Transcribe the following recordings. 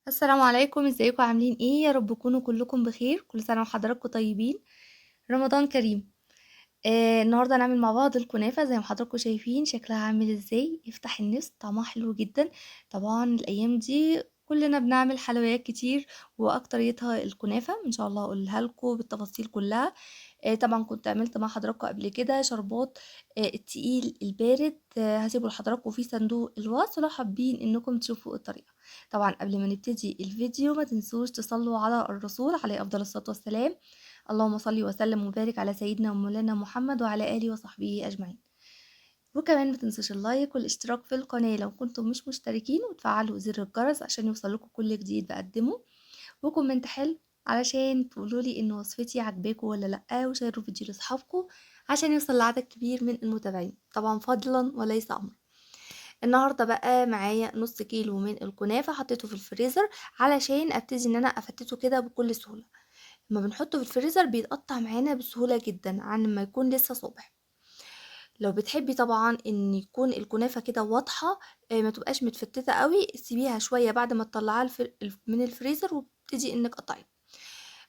السلام عليكم، ازيكم؟ عاملين ايه؟ يا رب تكونوا كلكم بخير. كل سنة وحضراتكم طيبين، رمضان كريم. النهارده هنعمل مع بعض الكنافه. زي ما حضراتكم شايفين شكلها عامل ازاي، يفتح النفس، طعمها حلو جدا. طبعا الايام دي كلنا بنعمل حلويات كتير واكتريتها الكنافه، ان شاء الله هقولها لكم بالتفاصيل كلها. طبعا كنت عملت مع حضراتكم قبل كده شربات التقيل البارد، هسيبه لحضراتكم في صندوق الوصف لو حابين انكم تشوفوا الطريقة. طبعا قبل ما نبتدي الفيديو ما تنسوش تصلوا على الرسول عليه افضل الصلاة والسلام. اللهم صل وسلم وبارك على سيدنا ومولانا محمد وعلى اله وصحبه اجمعين. وكمان ما تنسوش اللايك والاشتراك في القناة لو كنتم مش مشتركين، وتفعلوا زر الجرس عشان يوصلكم كل جديد بقدمه، و comment حلو علشان تقولوا لي ان وصفتي عجباكم ولا لا، وشيروا فيديو لاصحابكم عشان يوصل لعدد كبير من المتابعين، طبعا فضلا وليس امرا. النهارده بقى معايا نص كيلو من الكنافه حطيته في الفريزر علشان ابتدي ان انا افتته كده بكل سهولة. لما بنحطه في الفريزر بيتقطع معانا بسهولة جدا عن ما يكون لسه صبح. لو بتحبي طبعا ان يكون الكنافه كده واضحة، ما تبقاش متفتته قوي، سيبيها شوية بعد ما تطلعيها من الفريزر وابتدي انك قطعيها.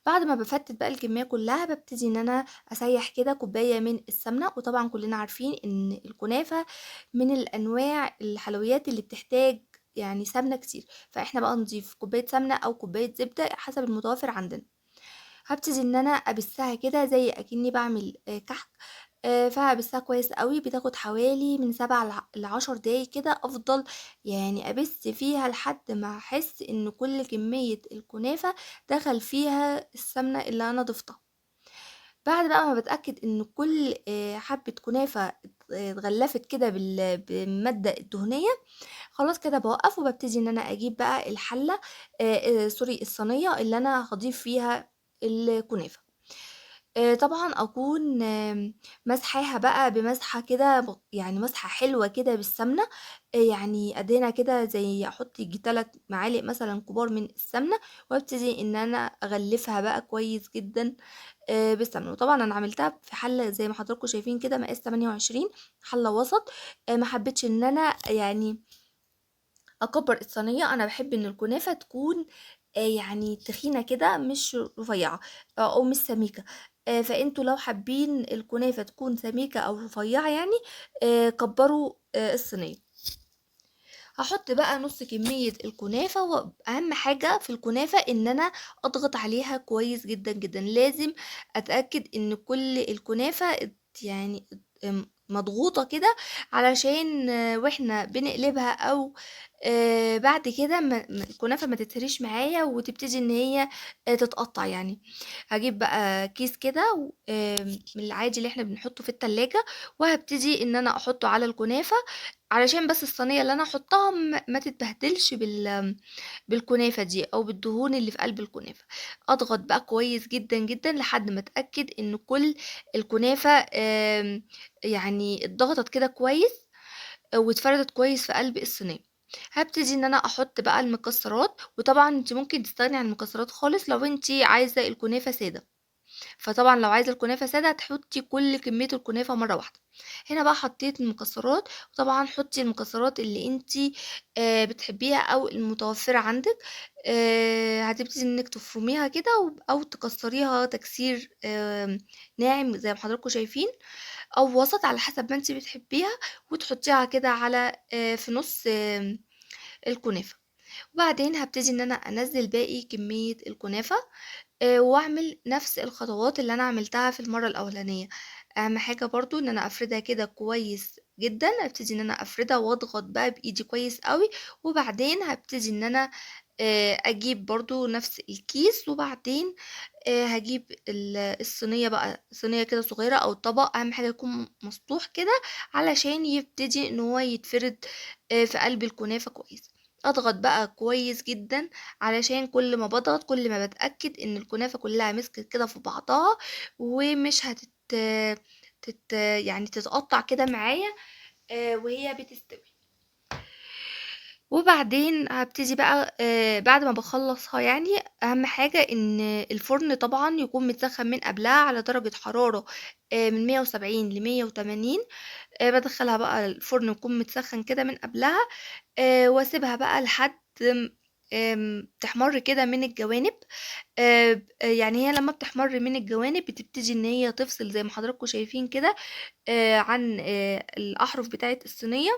بعد ما بفتت بقى الكمية كلها ببتدي ان انا اسيح كده كوباية من السمنة. وطبعا كلنا عارفين ان الكنافه من الانواع الحلويات اللي بتحتاج يعني سمنه كتير، فاحنا بقى نضيف كوباية سمنه او كوباية زبدة حسب المتوفر عندنا. هبتدي ان انا ابسها كده زي اكني بعمل كحك، فهبسها كويس قوي. بتاخد حوالي من 7 ل10 دقايق كده، افضل يعني ابس فيها لحد ما احس ان كل كمية الكنافة دخل فيها السمنة اللي انا ضفتها. بعد بقى ما بتأكد ان كل حبة كنافة اتغلفت كده بالمادة الدهنية، خلاص كده بوقف وببتدي ان انا اجيب بقى الحلة، سوري، الصينية اللي انا هضيف فيها الكنافة. طبعا اكون مسحاها بقى بمسحه كده، يعني مسحه حلوة كده بالسمنه، يعني ادهنها كده زي احط يجي 3 معالق مثلا كبار من السمنة، وابتدي ان انا اغلفها بقى كويس جدا بالسمنه. وطبعا انا عملتها في حله زي ما حضراتكم شايفين كده مقاس 28، حله وسط. ما حبيتش ان انا يعني اكبر الصينية، انا بحب ان الكنافه تكون يعني تخينة كده، مش رفيعة او مش سميكة. فانتوا لو حابين الكنافه تكون سميكة او رفيعة يعني، كبروا الصينية. هحط بقى نص كمية الكنافه، واهم حاجة في الكنافه ان انا اضغط عليها كويس جدا جدا. لازم اتاكد ان كل الكنافه يعني مضغوطه كده، علشان واحنا بنقلبها او بعد كده الكنافه ما تتهريش معايا وتبتدي ان هي تتقطع. يعني هجيب بقى كيس كده من العادي اللي احنا بنحطه في التلاجة، وهبتدي ان انا احطه على الكنافه علشان بس الصينية اللي انا احطها ما تتبهدلش بالكنافه دي او بالدهون اللي في قلب الكنافه. اضغط بقى كويس جدا جدا لحد ما اتاكد ان كل الكنافه يعني اتضغطت كده كويس واتفردت كويس في قلب الصينية. هبتدي ان انا احط بقى المكسرات، وطبعا انت ممكن تستغني عن المكسرات خالص لو انت عايزه الكنافه ساده. فطبعا لو عايزه الكنافه ساده هتحطي كل كمية الكنافه مرة واحدة. هنا بقى حطيت المكسرات، وطبعا حطي المكسرات اللي انت بتحبيها او المتوفرة عندك. هتبتدي انك تفرميها كده او تكسريها تكسير ناعم زي ما حضراتكم شايفين، او وسط على حسب ما انت بتحبيها، وتحطيها كده على في نص الكنافه. وبعدين هبتدي ان انا انزل باقي كمية الكنافه، واعمل نفس الخطوات اللي انا عملتها في المرة الاولانية. اهم حاجة برضو ان انا افردها كده كويس جدا. هبتدي ان انا افردها واضغط بقى بايدي كويس قوي، وبعدين هبتدي ان انا اجيب برضو نفس الكيس، وبعدين هجيب الصينية بقى، صينية كده صغيرة او طبق، اهم حاجة يكون مسطوح كده علشان يبتدي ان هو يتفرد في قلب الكنافه كويس. اضغط بقى كويس جدا علشان كل ما بضغط كل ما بتأكد ان الكنافة كلها مسكت كده في بعضها ومش يعني تتقطع كده معايا وهي بتستوي. وبعدين هبتدي بقى بعد ما بخلصها، يعني اهم حاجة ان الفرن طبعا يكون متسخن من قبلها على درجة حرارة من 170 ل 180. بدخلها بقى الفرن يكون متسخن كده من قبلها، واسيبها بقى لحد تحمر كده من الجوانب. يعني هي لما بتحمر من الجوانب بتبتدي ان هي تفصل زي ما حضراتكم شايفين كده عن الاحرف بتاعه الصينية.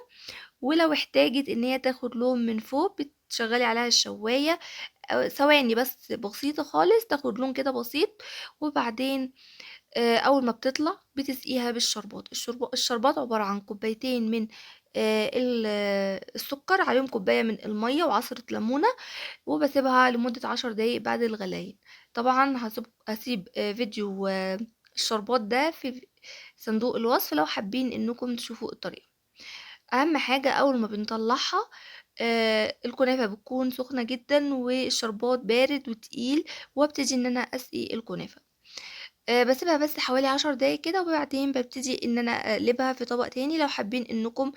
ولو احتاجت ان هي تاخد لون من فوق بتشغلي عليها الشوايه ثواني بس بسيطة خالص، تاخد لون كده بسيط. وبعدين اول ما بتطلع بتسقيها بالشربات. الشربات عبارة عن كوبايتين من السكر، عليهم كوباية من المية وعصره ليمونه، وبسيبها لمدة 10 دقايق بعد الغليان. طبعا هسيب فيديو الشربات ده في صندوق الوصف لو حابين انكم تشوفوا الطريقة. اهم حاجة اول ما بنطلعها الكنافه بتكون سخنة جدا والشربات بارد وتقيل، وابتدي ان انا اسقي الكنافه. بسيبها بس حوالي 10 دقايق كده، وبعدين ببتدي ان انا اقلبها في طبق تاني لو حابين انكم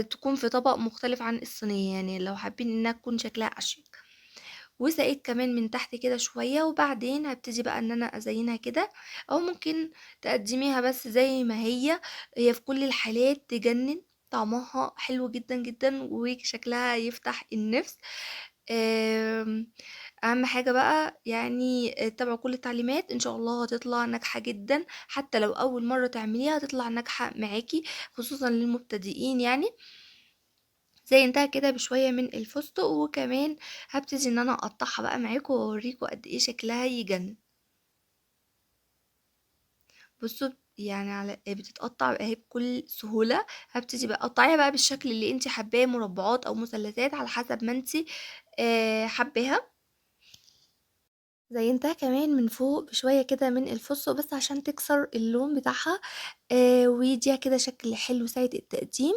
تكون في طبق مختلف عن الصينية، يعني لو حابين انها تكون شكلها اشيك. وسقيت كمان من تحت كده شوية، وبعدين هبتدي بقى ان انا ازينها كده، او ممكن تقدميها بس زي ما هي. هي في كل الحالات تجنن، طعمها حلو جدا جدا وشكلها يفتح النفس. اهم حاجة بقى اتبعوا كل التعليمات، ان شاء الله هتطلع ناجحة جدا، حتى لو اول مرة تعمليها هتطلع ناجحة معاكي، خصوصا للمبتدئين. زينتها كده بشوية من الفستق، وكمان هبتدي ان انا اقطعها بقى معاكم واوريكم قد ايه شكلها يجنن. بصوا على بتتقطع اهي بكل سهولة. هبتدي بقى قطعيها بقى بالشكل اللي انت حباه، مربعات او مثلثات على حسب ما انت حباها. زينتها كمان من فوق بشوية كده من الفستق بس عشان تكسر اللون بتاعها، ويديها كده شكل حلو ساعة التقديم.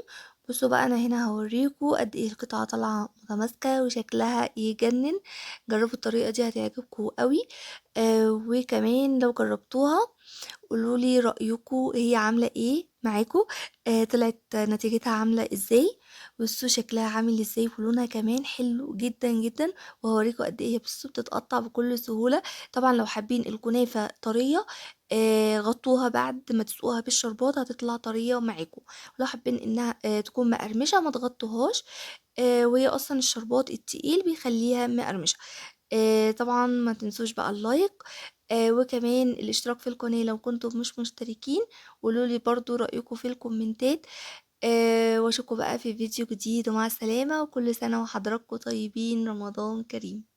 بصوا بقى انا هنا هوريكم قد ايه القطعة طالعة متماسكة وشكلها يجنن. جربوا الطريقة دي هتعجبكم قوي، وكمان لو جربتوها قولولي رأيكم هي عاملة ايه معاكم، طلعت نتيجتها عاملة ازاي. بصوا شكلها عامل ازاي ولونها كمان حلو جدا جدا، وهوريكم قد ايه هي بصوا بتتقطع بكل سهولة. طبعا لو حابين الكنافة طرية، غطوها بعد ما تسقوها بالشربات هتطلع طرية معاكم. ولو حابين انها تكون مقرمشة ما تغطوهاش، وهي اصلا الشربات التقيل بيخليها مقرمشة. طبعا ما تنسوش بقى اللايك، وكمان الاشتراك في القناة لو كنتم مش مشتركين. قولولي برضو رأيكم في الكومنتات، واشوفكم بقى في فيديو جديد، ومع السلامة، وكل سنة وحضراتكم طيبين، رمضان كريم.